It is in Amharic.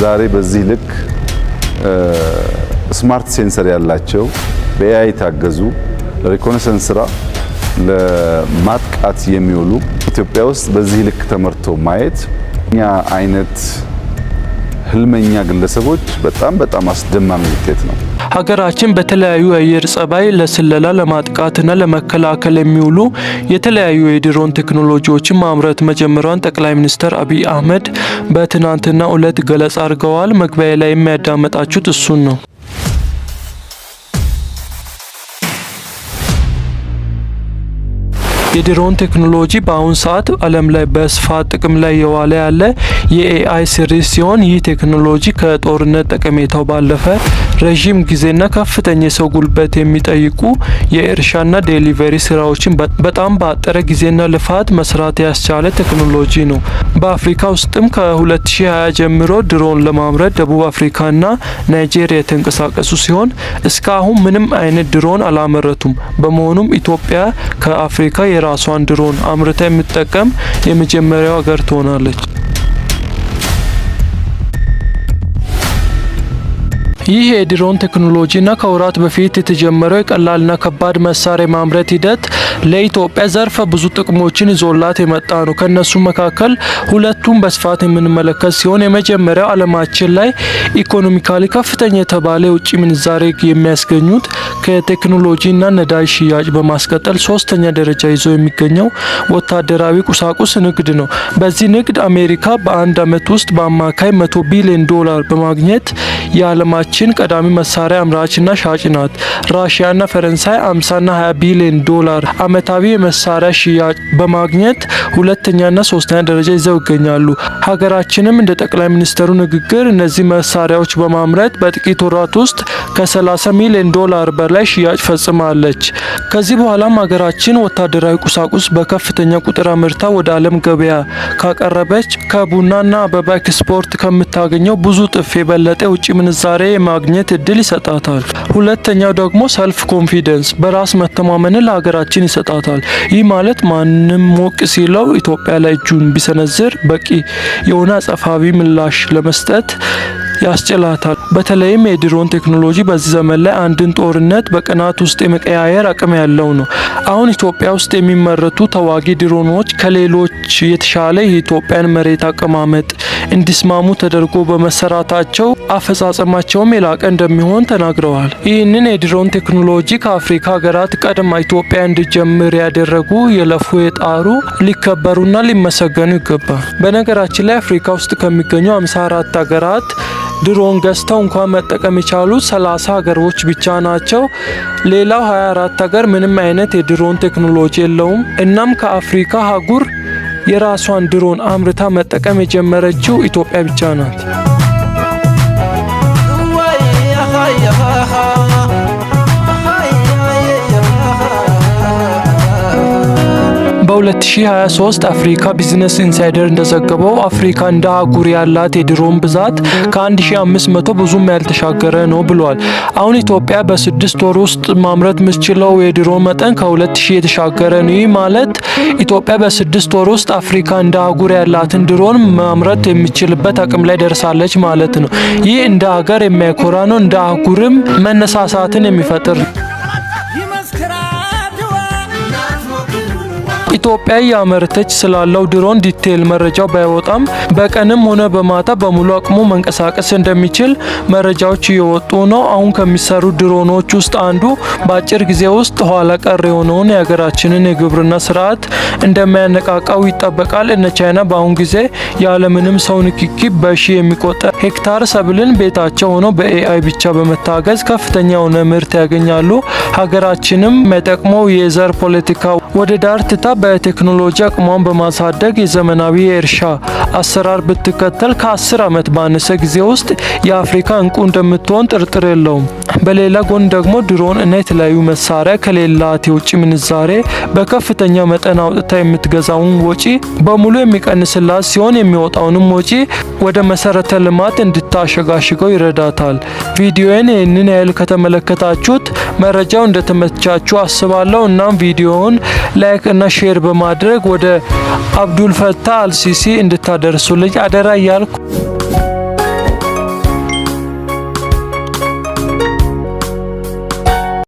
ዛሬ በዚህ ልክ smart sensor ያላቸው፣ በ AI የታገዙ፣ ለ reconnaissance ስራ፣ ለማጥቃት የሚውሉ ኢትዮጵያ ውስጥ በዚህ ልክ ተመርቶ ማየት እኛ አይነት ህልመኛ ግለሰቦች በጣም በጣም አስደማሚ ውጤት ነው። ሀገራችን በተለያዩ የአየር ጸባይ ለስለላ፣ ለማጥቃትና ለመከላከል የሚውሉ የተለያዩ የድሮን ቴክኖሎጂዎችን ማምረት መጀመሯን ጠቅላይ ሚኒስትር አብይ አህመድ በትናንትናው ዕለት ገለጻ አድርገዋል። መግቢያ ላይ የሚያዳመጣችሁት እሱን ነው። የድሮን ቴክኖሎጂ በአሁን ሰዓት ዓለም ላይ በስፋት ጥቅም ላይ የዋለ ያለ የ AI series ሲሆን፣ ይህ ቴክኖሎጂ ከጦርነት ጠቀሜታው ባለፈ ረዥም ጊዜና ከፍተኛ የሰው ጉልበት የሚጠይቁ የእርሻና delivery ስራዎችን በጣም ባጠረ ጊዜና ልፋት መስራት ያስቻለ ቴክኖሎጂ ነው። በአፍሪካ ውስጥም ከ2020 ጀምሮ ድሮን ለማምረት ደቡብ አፍሪካና ናይጄሪያ የተንቀሳቀሱ ሲሆን እስካሁን ምንም አይነት ድሮን አላመረቱም። በመሆኑም ኢትዮጵያ ከአፍሪካ የራሷን ድሮን አምርታ የምትጠቀም የመጀመሪያው ሀገር ትሆናለች። ይህ የድሮን ቴክኖሎጂና ከወራት በፊት የተጀመረው የቀላልና ከባድ መሳሪያ የማምረት ሂደት ለኢትዮጵያ ዘርፈ ብዙ ጥቅሞችን ይዞላት የመጣ ነው። ከነሱ መካከል ሁለቱን በስፋት የምንመለከት ሲሆን፣ የመጀመሪያው ዓለማችን ላይ economically ከፍተኛ የተባለ የውጭ ምንዛሬ የሚያስገኙት ከቴክኖሎጂና ነዳጅ ሽያጭ በማስቀጠል ሶስተኛ ደረጃ ይዞ የሚገኘው ወታደራዊ ቁሳቁስ ንግድ ነው። በዚህ ንግድ አሜሪካ በአንድ አመት ውስጥ በአማካይ 100 ቢሊዮን ዶላር በማግኘት የዓለማችን ቀዳሚ መሳሪያ አምራችና ሻጭ ናት። ራሽያና ፈረንሳይ 50ና 20 ቢሊዮን ዶላር አመታዊ የመሳሪያ ሽያጭ በማግኘት ሁለተኛና ሶስተኛ ደረጃ ይዘው ይገኛሉ። ሀገራችንም እንደ ጠቅላይ ሚኒስትሩ ንግግር እነዚህ መሳሪያዎች በማምረት በጥቂት ወራት ውስጥ ከ30 ሚሊዮን ዶላር በላይ ሽያጭ ፈጽማለች። ከዚህ በኋላም ሀገራችን ወታደራዊ ቁሳቁስ በከፍተኛ ቁጥር አምርታ ወደ ዓለም ገበያ ካቀረበች ከቡናና አበባ ኤክስፖርት ከምታገኘው ብዙ እጥፍ የበለጠ የውጭ ምንዛሬ የማግኘት እድል ይሰጣታል። ሁለተኛው ደግሞ self confidence፣ በራስ መተማመንን ለሀገራችን ይሰጣታል። ይህ ማለት ማንም ሞቅ ሲለው ኢትዮጵያ ላይ እጁን ቢሰነዝር በቂ የሆነ አጸፋዊ ምላሽ ለመስጠት ያስችላታል። በተለይም የድሮን ቴክኖሎጂ በዚህ ዘመን ላይ አንድን ጦርነት በቀናት ውስጥ የመቀያየር አቅም ያለው ነው። አሁን ኢትዮጵያ ውስጥ የሚመረቱ ተዋጊ ድሮኖች ከሌሎች የተሻለ የኢትዮጵያን መሬት አቀማመጥ እንዲስማሙ ተደርጎ በመሰራታቸው አፈጻጸማቸውም የላቀ እንደሚሆን ተናግረዋል። ይህንን የድሮን ቴክኖሎጂ ከአፍሪካ ሀገራት ቀድማ ኢትዮጵያ እንዲጀምር ያደረጉ፣ የለፉ፣ የጣሩ ሊከበሩና ሊመሰገኑ ይገባል። በነገራችን ላይ አፍሪካ ውስጥ ከሚገኙ 54 ሀገራት ድሮን ገዝተው እንኳን መጠቀም የቻሉት 30 ሀገሮች ብቻ ናቸው። ሌላው 24 ሀገር ምንም አይነት የድሮን ቴክኖሎጂ የለውም። እናም ከአፍሪካ አህጉር የራሷን ድሮን አምርታ መጠቀም የጀመረችው ኢትዮጵያ ብቻ ናት። በ2023 Africa Business Insider እንደዘገበው አፍሪካ እንደ አህጉር ያላት የድሮን ብዛት ከ1500 ብዙም ያልተሻገረ ነው ብሏል። አሁን ኢትዮጵያ በ6 ወር ውስጥ ማምረት የምትችለው የድሮን መጠን ከ2000 የተሻገረ ነው። ይህ ማለት ኢትዮጵያ በ6 ወር ውስጥ አፍሪካ እንደ አህጉር ያላትን ድሮን ማምረት የሚችልበት አቅም ላይ ደርሳለች ማለት ነው። ይህ እንደ ሀገር የሚያኮራ ነው፣ እንደ አህጉርም መነሳሳትን የሚፈጥር ነው። ኢትዮጵያ እያመረተች ስላለው ድሮን detail መረጃው ባይወጣም በቀንም ሆነ በማታ በሙሉ አቅሙ መንቀሳቀስ እንደሚችል መረጃዎች እየወጡ ነው። አሁን ከሚሰሩ ድሮኖች ውስጥ አንዱ በአጭር ጊዜ ውስጥ ኋላ ቀር የሆነውን የሀገራችንን የግብርና ስርዓት እንደሚያነቃቃው ይጠበቃል። እነ ቻይና በአሁን ጊዜ ያለምንም ሰው ንክኪ በሺ የሚቆጠር ሄክታር ሰብልን ቤታቸው ሆነው በ AI ብቻ በመታገዝ ከፍተኛ የሆነ ምርት ያገኛሉ። ሀገራችንም የሚጠቅመው የዘር ፖለቲካ ወደ ዳር ትታ በቴክኖሎጂ አቅሟን በማሳደግ የዘመናዊ የእርሻ አሰራር ብትከተል ከ10 ዓመት ባነሰ ጊዜ ውስጥ የአፍሪካ እንቁ እንደምትሆን ጥርጥር የለውም። በሌላ ጎን ደግሞ ድሮን እና የተለያዩ መሳሪያ ከሌላት የውጭ ምንዛሬ በከፍተኛ መጠን አውጥታ የምትገዛውን ወጪ በሙሉ የሚቀንስላት ሲሆን የሚወጣውንም ወጪ ወደ መሰረተ ልማት እንድታሸጋሽገው ይረዳታል። ቪዲዮን ይህንን ያህል ከተመለከታችሁት መረጃው እንደተመቻችሁ አስባለሁ። እናም ቪዲዮውን like እና share በማድረግ ወደ አብዱል ፈታህ አልሲሲ እንድታደርሱልኝ አደራ እያልኩ